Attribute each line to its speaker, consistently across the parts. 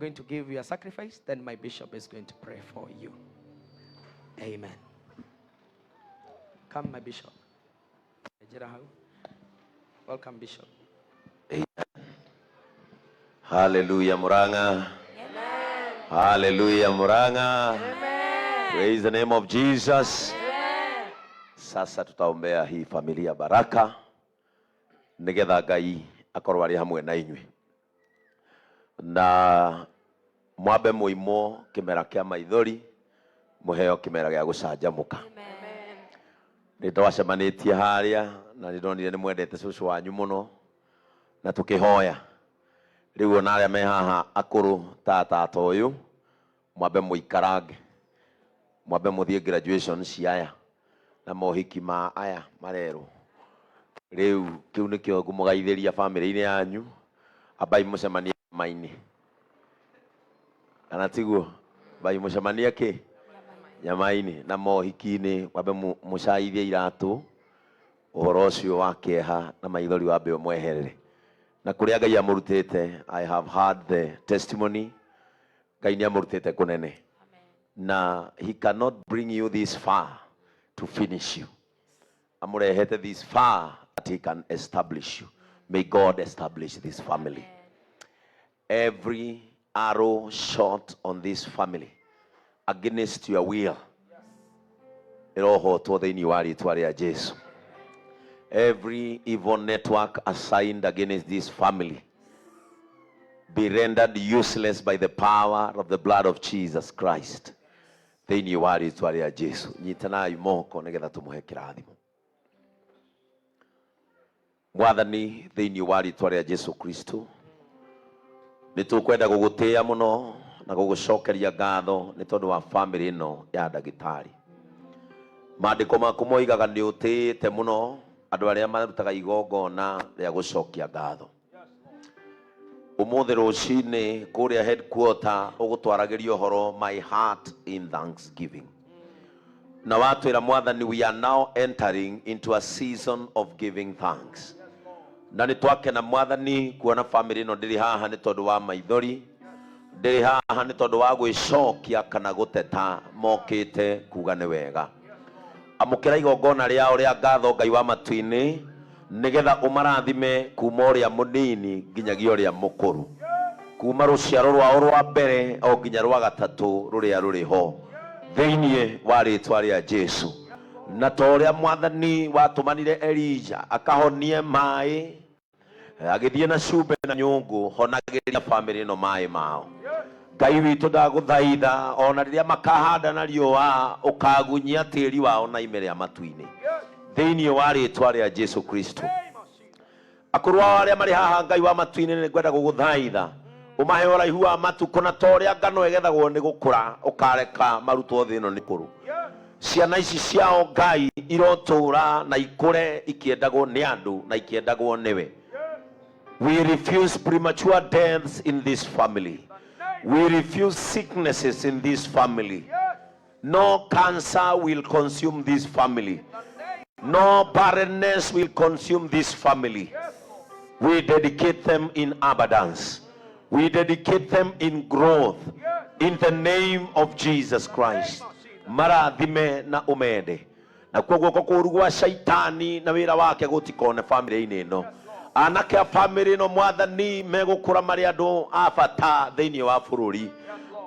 Speaker 1: Going to give your sacrifice, then my bishop is going to pray for you. Amen. Come, my bishop. Welcome, Bishop.
Speaker 2: Amen. Hallelujah, Muranga. Amen. Hallelujah, Muranga. Amen. Praise the name of Jesus. Amen. Sasa tutaombea hii familia baraka nigetha Ngai akorwo arĩ hamwe na inyuĩ na mwambe mũimwo kĩmera kĩa maithori mũheo kĩmera gĩa gũcanjamũka. Nĩ twacemanĩtie harĩa na nĩ ndonire nĩ mwendete cũcũ wanyu mũno na tũkĩhoya rĩu ona arĩa me haha akũrũ ta tata ũyũ mwambe mũikarange, mwambe mũthiĩ graduation cia aya na mohiki ma aya marerwo. Rĩu kĩu nĩkĩo ngũmũgaithĩria bamĩrĩ-inĩ yanyu, ambai mũcemanie nyama-inĩ, kana tiguo? Ambai mũcemanie kĩ nyama-inĩ na mohiki-inĩ, mwambe mũcaithie iratũ, ũhoro ũcio wa kĩeha na maithori wambe ũmweherere. Na kũrĩa Ngai amũrutĩte, I have heard the testimony, Ngai nĩ amũrutĩte kũnene. Na he cannot bring you this far to finish you. Amũrehete this far that he can establish you. May God establish this family. Every arrow shot on this family against your will, ĩrohotwo thĩinĩ wa rĩtwa rĩa Jesu. Every evil network assigned against this family be rendered useless by the power of the blood of Jesus Christ. Thĩinĩ wa rĩtwa rĩa Jesu. Nyitanai moko nĩgetha tũmũhe kĩrathimo. Mwathani, thĩinĩ wa rĩtwa rĩa Jesu Kristo, nĩ tũkwenda gũgũtĩĩa mũno na gũgũcokeria ngatho nĩ tondũ wa family ĩno ya ndagĩtarĩ. Maandĩko maku moigaga nĩ ũtĩĩte mũno andũ arĩa marutaga igongona rĩa gũcokia ngatho. Ũmũthĩ rũcinĩ kũrĩa headquarter ũgũtwaragĩria ũhoro my heart in thanksgiving. Na watwĩra Mwathani, we are now entering into a season of giving thanks. Na nĩ twakena Mwathani kuona family ĩno ndĩrĩ haha nĩ tondũ wa maithori, ndĩrĩ haha nĩ tondũ wa gwĩcokia kana gũteta, mokĩte kuga nĩ wega. Amũkĩra igongona rĩao rĩa ngatho Ngai wa matu-inĩ, nĩgetha ũmarathime kuma ũrĩa mũnini nginyagia ũrĩa mũkũrũ, kuma rũciaro rwao rwa mbere o nginya rwa gatatũ rũrĩa rũrĩ ho, thĩinĩ wa rĩtwa rĩa Jesu. Na ta ũrĩa Mwathani watũmanire Elija akahonie maĩ, agĩthiĩ na cumbĩ na nyũngũ, honagĩria family ĩno maĩ mao. Ngai witũ ndagũthaitha ona rĩrĩa makahanda na riũa, ũkagunyia tĩri wao na ime rĩa matu-inĩ, thĩinĩ wa rĩtwa rĩa Jesu Kristo. Akũrũ ao arĩa marĩ haha Ngai wa matu-inĩ, nĩ ngwenda gũgũthaitha ũmahe ũraihu wa matukũ, na ta ũrĩa ngano ĩgethagwo nĩ gũkũra, ũkareka marutwo thĩ ĩno nĩ kũrũ. Ciana ici ciao Ngai irotũra na ikũre ikĩendagwo nĩ andũ na ikĩendagwo nĩwe. We refuse premature deaths in this family. We refuse sicknesses in this family. No cancer will consume this family. No barrenness will consume this family. We dedicate them in abundance. We dedicate them in growth. In the name of Jesus Christ. Marathime na umende. Na kuo guoko kũũru gwa shaitani na wĩra wake gũtikone family-inĩ ĩno. Anake a family ĩno Mwathani megũkũra marĩ andũ a bata thĩinĩ wa bũrũri.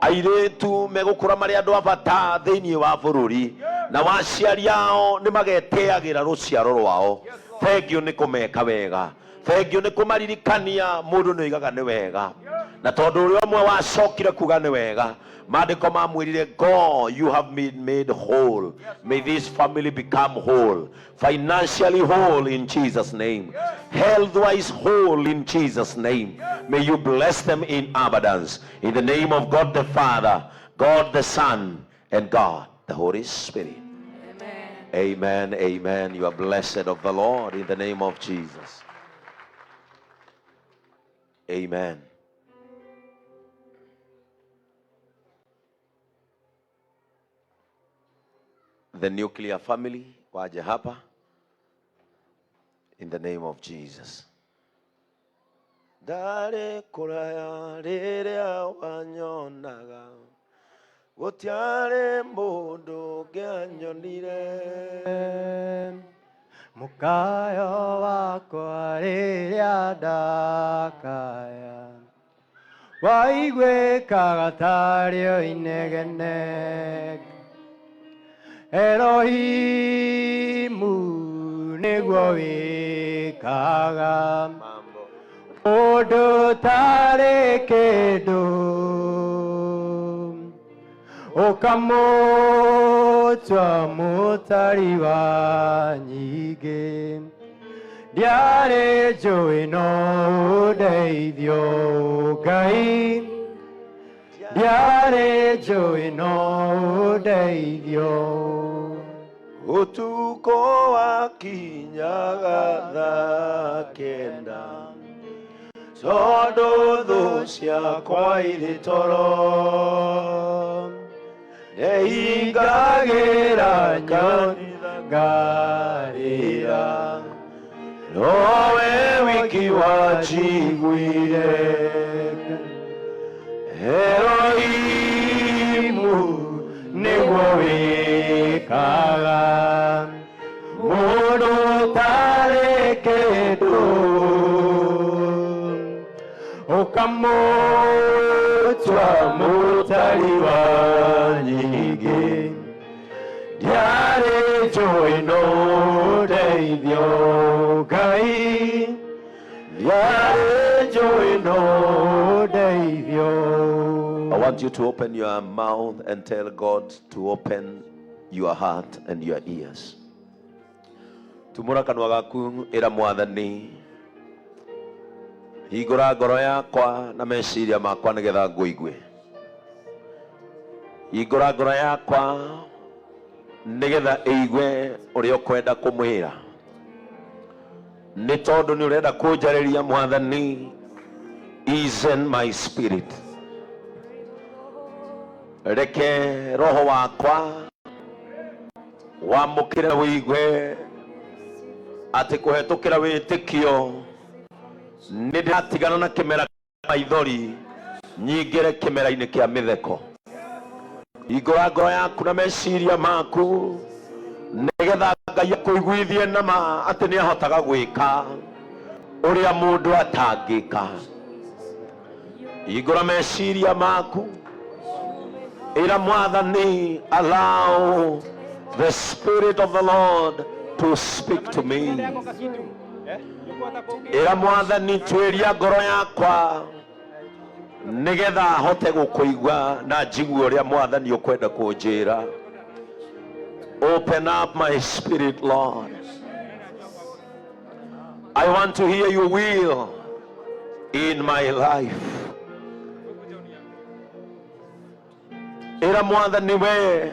Speaker 2: Airĩtu megũkũra marĩ andũ a bata thĩinĩ wa bũrũri. Na waciari ao nĩ magetĩagĩra rũciaro rwao. Thengiũ nĩ kũmeka wega. Thengiũ nĩ kũmaririkania mũndũ nĩ oigaga nĩ wega. Na tondũ ũrĩa ũmwe wacokire kuga nĩ wega, maandĩko mamwĩrire, go, you have been made whole. May this family become whole, financially whole in Jesus' name, health-wise whole in Jesus' name. May you bless them in abundance. In the name of God the Father, God the Son, and God the Holy Spirit. Amen. Amen. Amen. You are blessed of the Lord in the name of Jesus. Amen. The nuclear family waje hapa in the name of Jesus. Ndarĩ kũraya rĩrĩa wanyonaga, gũtiarĩ mũndũ ũngĩanyonire.
Speaker 3: Mukayo wakwa rĩrĩa ndakaya, waiguĩkaga tarĩ o inegene. Elohimu nĩguo wĩkaga
Speaker 2: Mambo.
Speaker 3: ũndũ tarĩ kĩndũ, ũkamũtua mũtari wa nyingĩ. Ndiarĩ njũĩ no ũndeithio Ngai, ndiarĩ njũĩ no ũndeithio.
Speaker 2: Ũtukũ wakinyaga thaa 9, tondũ thũ ciakwa irĩ toro, ndehingagĩra kanitha ngarĩra, nowe wiki wanjiguire.
Speaker 3: Elohimu nĩguo wĩkaga mũndũ ũtarĩ kĩndũ, ũkamũtua mũtari wa nyingĩ. Ndiarĩ njũĩ no ũndeithio Ngai, ndiarĩ njũĩ no ũndeithio.
Speaker 2: I want you to open your mouth and tell God to open your heart and your ears. Tumũra kanua gaku, ĩra Mwathani, hingũra ngoro yakwa na meciria makwa nĩgetha ngũigue. Hingũra ngoro yakwa nĩgetha ĩigue ũrĩa ũkwenda kũmwĩra, nĩ tondũ nĩ ũrenda kũnjarĩria. Mwathani, ease my spirit, reke roho wakwa wamũkĩre, wĩigue atĩ kũhetũkĩra wĩtĩkio nĩ ndĩratigana na kĩmera kĩa maithori, nyingĩre kĩmera-inĩ kĩa mĩtheko. Hingũra ngoro yaku na meciria maku nĩgetha Ngai akũiguithie nama atĩ nĩ ahotaga gwĩka ũrĩa mũndũ atangĩka. Hingũra meciria maku, ĩra Mwathani, allow the Spirit of the Lord to speak to me. Ĩra Mwathani, tuĩria ngoro yakwa nĩgetha hote gũkũigua na njigue ũrĩa Mwathani ũkwenda kũnjĩra. Open up my spirit, Lord. I want to hear your will in my life. Ĩra Mwathani, we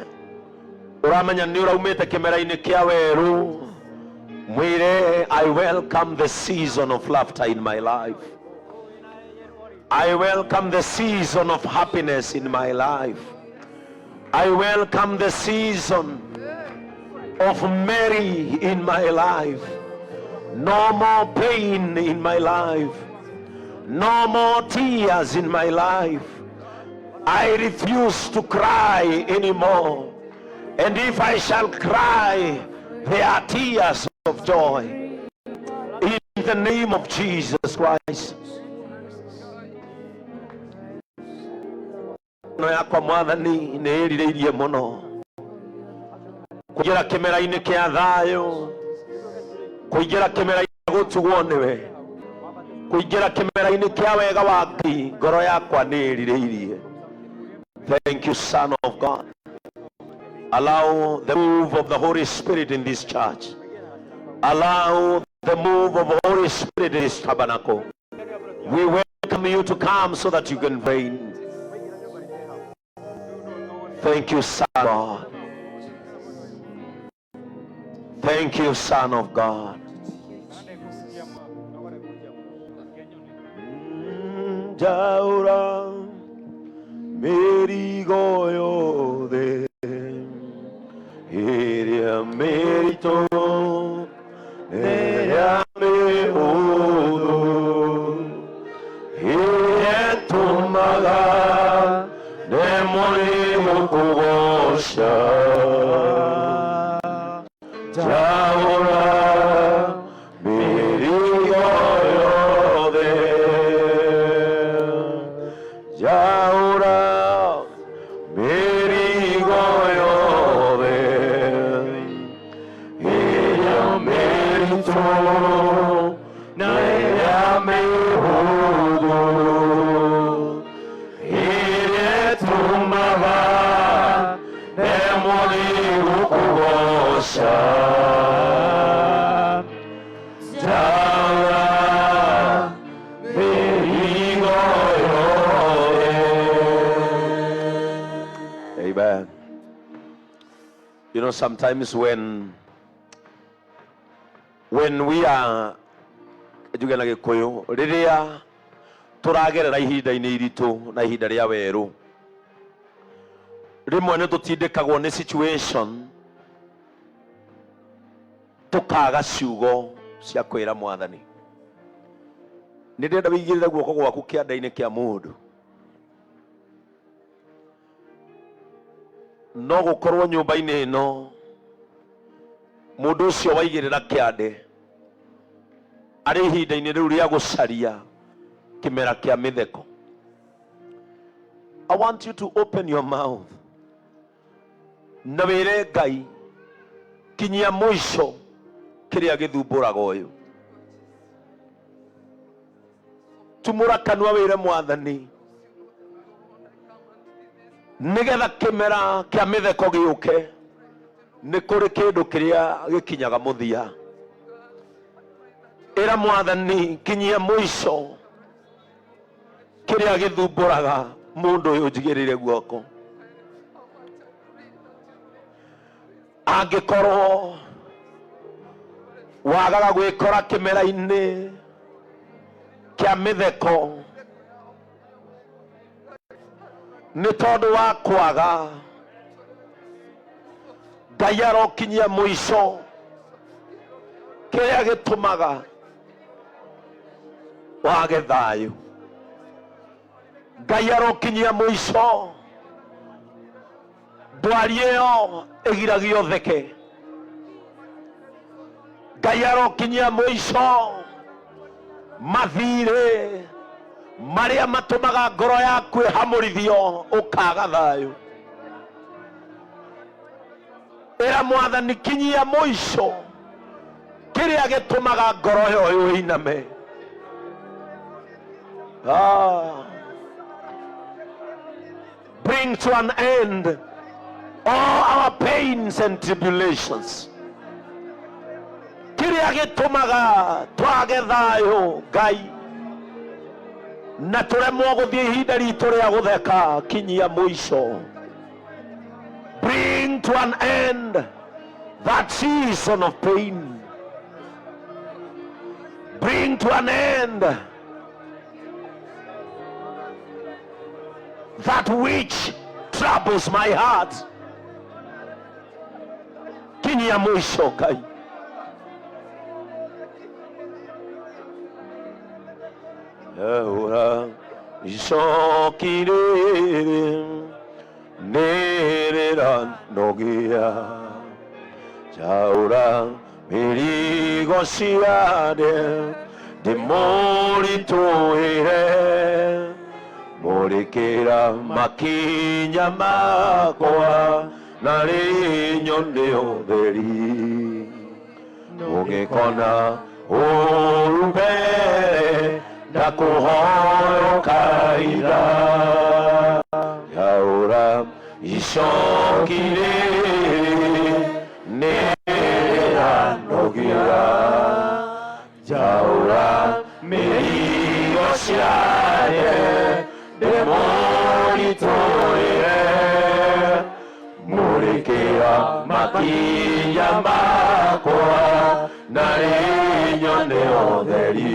Speaker 2: ũramenya nĩ ũraumĩte kĩmera-inĩ kĩa werũ, mwĩre, "I welcome the season of laughter in my life. I welcome the season of happiness in my life. I welcome the season of merry in my life. No more pain in my life. No more tears in my life. I refuse to cry anymore. And if I shall cry, they are tears of joy. In the name of Jesus Christ." No yakwa, Mwathani, nĩ ĩrirĩirie mũno kũingĩra kĩmera-inĩ kĩa thayũ, kũingĩra kĩmera-inĩ gũtugwo nĩwe, kũingĩra kĩmera-inĩ kĩa wega wa Ngai. Ngoro yakwa nĩ ĩrirĩirie. Thank you, Son of God. Allow the move of the Holy Spirit in this church. Allow the move of the Holy Spirit in this tabernacle. We welcome you to come so that you can reign. Thank you, Son of God. Thank you, Son of God. Njaũra mĩrigo yothe ĩrĩa mĩritũ, ĩrĩa mĩhũthũ. Ndĩremwo nĩ gũkũgoca. Njaũra mĩrigo yothe. Njaũra mĩrigo yothe. Ĩrĩa mĩritũ na ĩrĩa mĩhũthũ. Ĩrĩa ĩtũmaga ndemwo nĩ gũkũgoca. Njaũra mĩrigo yothe. Amen. You know, sometimes when we are, njuge na Gĩkũyũ, rĩrĩa tũragerera ihinda-inĩ iritũ na ihinda rĩa werũ, rĩmwe nĩ tũtindĩkagwo nĩ situation tũkaga ciugo cia kwĩra Mwathani. Nĩ ndĩrenda wĩigĩrĩre guoko gwaku kĩanda-inĩ kĩa mũndũ. No gũkorwo nyũmba-inĩ ĩno mũndũ ũcio waigĩrĩra kĩande arĩ ihinda-inĩ rĩu rĩa gũcaria kĩmera kĩa mĩtheko. I want you to open your mouth na wĩre Ngai, kinyia mũico kĩrĩa gĩthumbũraga ũyũ. Tumũra kanua wĩre Mwathani nĩgetha kĩmera kĩa mĩtheko gĩũke. Nĩ kũrĩ kĩndũ kĩrĩa gĩkinyaga mũthia. Ĩra Mwathani, kinyia mũico kĩrĩa gĩthumbũraga mũndũ ũyũ njigĩrĩire guoko. Angĩkorwo wagaga gwĩkora kĩmera-inĩ kĩa mĩtheko nĩ tondũ wa kwaga, Ngai arokinyia mũico kĩrĩa gĩtũmaga wage thayũ. Ngai arokinyia mũico ndwari ĩyo ĩgiragia ũtheke. Ngai arokinyia mũico mathirĩ marĩa matũmaga ngoro yaku ĩhamũrithio ũkaga thayũ. Ĩra Mwathani, kinyia mũico kĩrĩa gĩtũmaga ngoro ĩyo ĩiname. Ah. Bring to an end all our pains and tribulations. Kĩrĩa gĩtũmaga twage thayũ, Ngai, na tũremwo gũthiĩ ihinda ritũ rĩa gũtheka, kinyia mũico. Bring to an end that season of pain. Bring to an end that which troubles my heart. Kinyia mũico, Ngai. Ura icoki rĩrĩ nĩrĩranogia, njaũra mĩrigo ciane ndĩmũritũhĩre, mũrĩkĩra makinya makwa na rĩnyone ũtheri. Ũngĩkona ũru mbere, ndakũhoya ũkaira. Njaũra icoki rĩrĩ nĩrĩranogia, njaũra mĩrigo ciane ndĩmũritũhĩre, mũrĩkĩra makinya makwa na rĩnyone ũtheri.